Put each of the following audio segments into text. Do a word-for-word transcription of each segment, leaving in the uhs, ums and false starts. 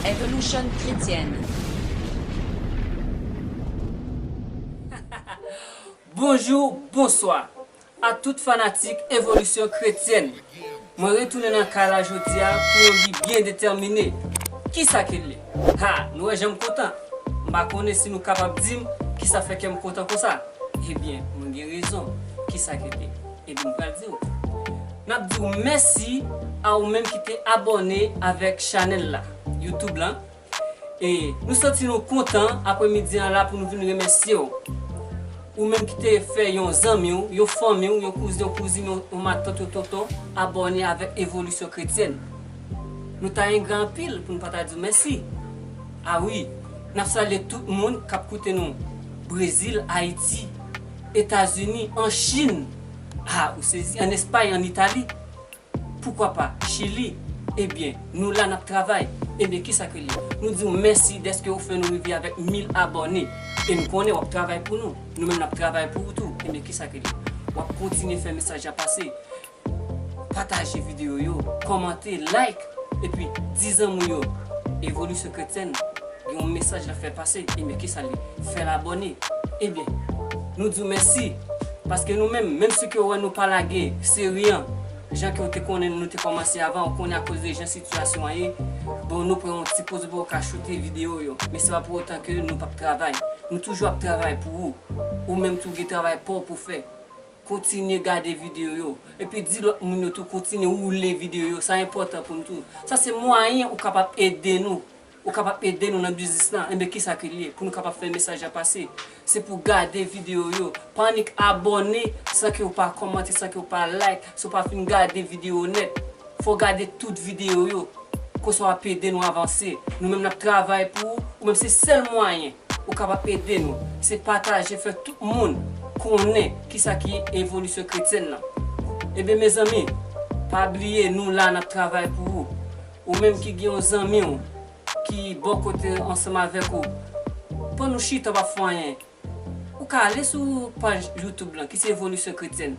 Evolution Chrétienne. Bonjou, bonswa a tout fanatik Evolisyon Kretyèn. Mwen retounen nan kay la jodi a pou yon bi byen detèmine. Kisa ke l ye? Ha, nou wè jan m kontan. M pa konnen si nou kapab di m kisa fè kè m kontan konsa. Ebyen, mwen gen rezon. Kisa ke l ye? Ebyen, m pral di w. N ap di w mèsi a ou menm ki te abòne avèk chanèl la, YouTube lan. E nou santi nou kontan aprèmidi an la pou nou vin remèsye w. Ou menm ki te fè yon zanmi w, yon fanmi w, yon kouzen, yon kouzin, yon, yon matant, yon tonton, abòne avèk Evolisyon Kretyèn. Nou ta engra anpil pou nou pa ta di w mèsi. A wi, n ap salye tout moun k ap koute nou. Brezil, Ayiti, Etazini, an Chin. A, ou sezi, an Espay, an Itali. Poukwa pa Chili? Ebyen, nou la n ap travay. Ebyen, kisa ke l ye? Nou di w mèsi dèske ou fè nou rive avèk mil abòne. E nou konnen w ap travay pou nou. Nou menm n ap travay pou ou tou. Ebyen, kisa ke l ye? W ap kontinye fè mesaj la pase. Pataje videyo yo, kòmante, like, epi di zanmi w yo. Evolisyon Kretyèn gen yon mesaj l ap fè pase. Ebyen, kisa l ye? Fè l abòne. Ebyen, nou di w mèsi. Paske nou menm, menm si ke w wè nou pa lage seri an, jan ke w te konnen nou te kòmanse avan, ou konnen akoz de jan sitiyasyon an ye, bon, nou pran yon ti poz, nou poko ka choute videyo yo. Men se pa pou otan ke nou p ap travay. Nou toujou ap travay pou ou. Ou menm tou gen travay pa w pou fè. Kontinye gade videyo yo. Epi di lòt moun yo tou kontinye woule videyo yo. Sa enpòtan pou nou tou. Sa se mwayen ou kapab ede nou. Ou kapab ede nou nan biznis lan. Enben, kisa ke l ye? Pou nou kapab fè mesaj la pase. Se pou gade videyo yo. Pa annik abòne san ke w pa kòmante, san ke w pa like, san w pa fin gade videyo nèt. Fò w gade tout videyo yo. Konsa w ap ede nou avanse. Nou menm n ap travay pou ou. Ou menm se sèl mwayen ou kapab ede nou, se pataje, fè tout moun konnen kisa ki Evolisyon Kretyèn nan. Ebyen, mezanmi, pa bliye, nou la n ap travay pou ou. Ou menm ki gen yon zanmi w ki bò kote ansanm avèk ou, pandan w chita w ap fè anyen, ou ka ale sou paj YouTube lan, ki se Evolisyon Kretyèn,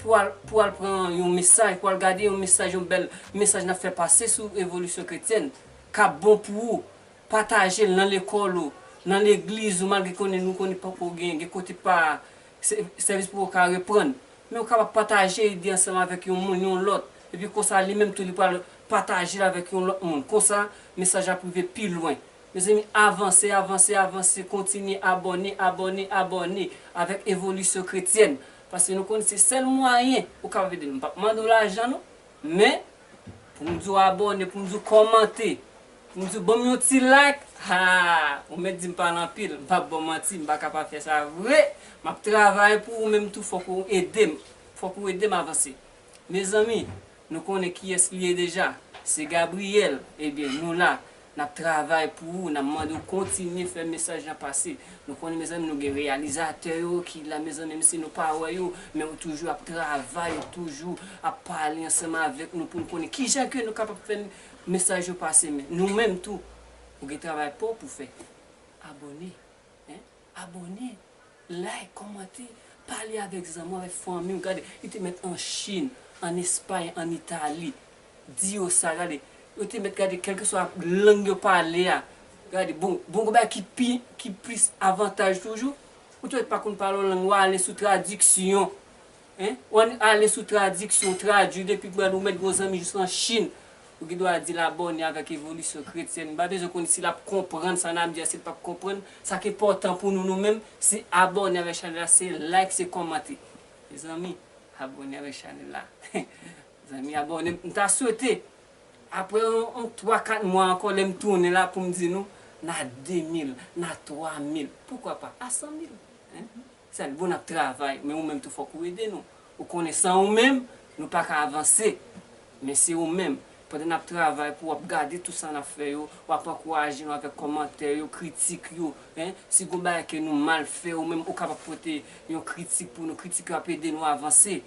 pou al, pou al pran yon mesaj, pou al gade yon mesaj, yon bèl mesaj n ap fè pase sou Evolisyon Kretyèn, k ap bon pou ou. Pataje l nan lekòl ou, nan legliz ou, malgre konnen nou konnen poko gen, gen kote pa sè-, sèvis poko ka reprann. Men ou kapab pataje ide ansanm avèk yon moun, yon lòt. Epi konsa, li menm tou, li pral pataje l avèk yon lòt moun. Konsa, mesaj la pou rive pi lwen. Mezanmi, avanse, avanse, avanse, kontinye abòne, abòne, abòne avèk Evolisyon Kretyèn. Paske nou konnen se sèl mwayen ou kapab ede nou. M p ap mande w lajan, non. Men, pou m di w abòne, pou m di w kòmante, pou m di w ban m yon ti like, ha, ou mèt di m pale anpil, m p ap ba w manti, m pa ka pa fè sa vre. M ap travay pou ou menm tou, fòk ou ede m. Fòk ou ede m avanse. Mezanmi, nou konnen kiyès li ye deja. Se Gabriel. Ebyen, nou la. N ap travay pou ou, n ap mande w kontinye fè mesaj lan pase. Nou konnen, mezanmi, nou gen reyalizatè yo ki la, mezanmi, menm si nou pa wè yo, men yo toujou ap travay, yo toujou ap pale ansanm avèk nou pou nou konnen kijan ke nou kapab fè mesaj yo pase. Men nou menm tou, ou gen travay pa w pou fè. Abòne. Hein? Abòne, like, kòmante, pale avèk zanmi w, avèk fanmi w. Gade, li te mèt an Chin, an Espay, an Itali. Di yo sa, gade. Yo te mèt gade, kèlkeswa lang yo pale a. Gade, bon, bon, gon bagay ki pi, ki plis avantaj toujou. Ou te mèt pa konn pale yon lang, w ale sou tradiksyon. Hein? Ou annik ale sou tradiksyon, tradui depi gad ou mèt gon zanmi jis an Chin. Ou gen dwa di l abòne avèk Evolisyon Kretyèn. M pa bezwen konn si l ap konprann sa n ap di a, si l p ap konprann. Sa k enpòtan pou nou, nou menm, se abòne avèk chanèl la, se like, se kòmante. Mezanmi, abòne avèk chanèl la. Zanmi, abòne. M ta swete, apre yon, yon twa, kat mwa ankò, lè m tounen la pou m di nou, n a de mil, n a twa mil, poukwa pa a san mil. Hein? Sa l bon, n ap travay, men ou menm tou fòk ou ede nou. Ou konnen san ou menm, nou pa ka avanse. Men se ou menm, pandan n ap travay pou w ap gade tout sa n ap fè yo, w ap ankouraje nou avèk kòmantè yo, kritik yo, hein. Si gon bagay ke nou mal fè, ou menm ou kapab pote yon kritik pou nou, kritik yo ap ede nou avanse.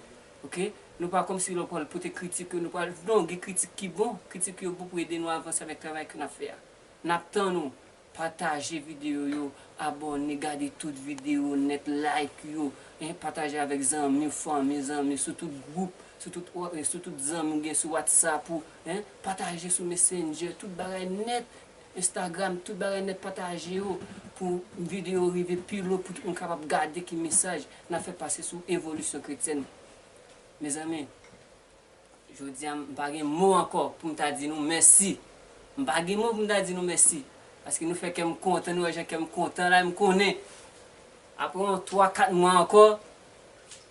Oke? Nou pa kòmsi lè w pral pote kritik yo, nou pral, non, gen kritik ki bon, kritik yo bon pou ede nou avanse avèk travay ke n ap fè a. N ap tann ou. Pataje videyo yo, abòne, gade tout videyo nèt, like yo, en, pataje avèk zanmi, fanmi, zanmi, sou tout gwoup, sou tout, sou tout zanmi w gen sou WhatsApp ou, en, pataje sou Messenger, tout bagay nèt, Instagram, tout bagay nèt, pataje yo pou videyo rive pi lwen, pou tout moun kapab gade ki mesaj n ap fè pase sou evolisyon kretyèn. Mezanmi, jodi a, m pa gen mo ankò pou m ta di nou mèsi. M pa gen mo pou m ta di nou mèsi. Paske nou fè kè m kontan, nou wè jan kè m kontan la, m konnen. Apre yon twa, kat mwa ankò,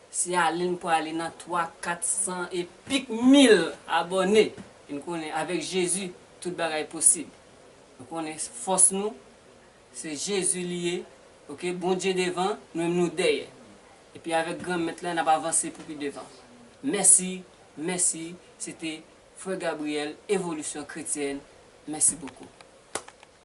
se ale n prale nan twa, kat san e pik mil abòne. E n konnen, avèk Jezi, tout bagay posib. Nou konnen fòs nou, se Jezi li ye, oke? Bondye devan, nou menm nou dèyè. Epi avèk Granmèt la, n ap avanse pou pi devan. Mèsi, mèsi, se te Frè Gabriel, Evolisyon Kretyèn. Mèsi bokou.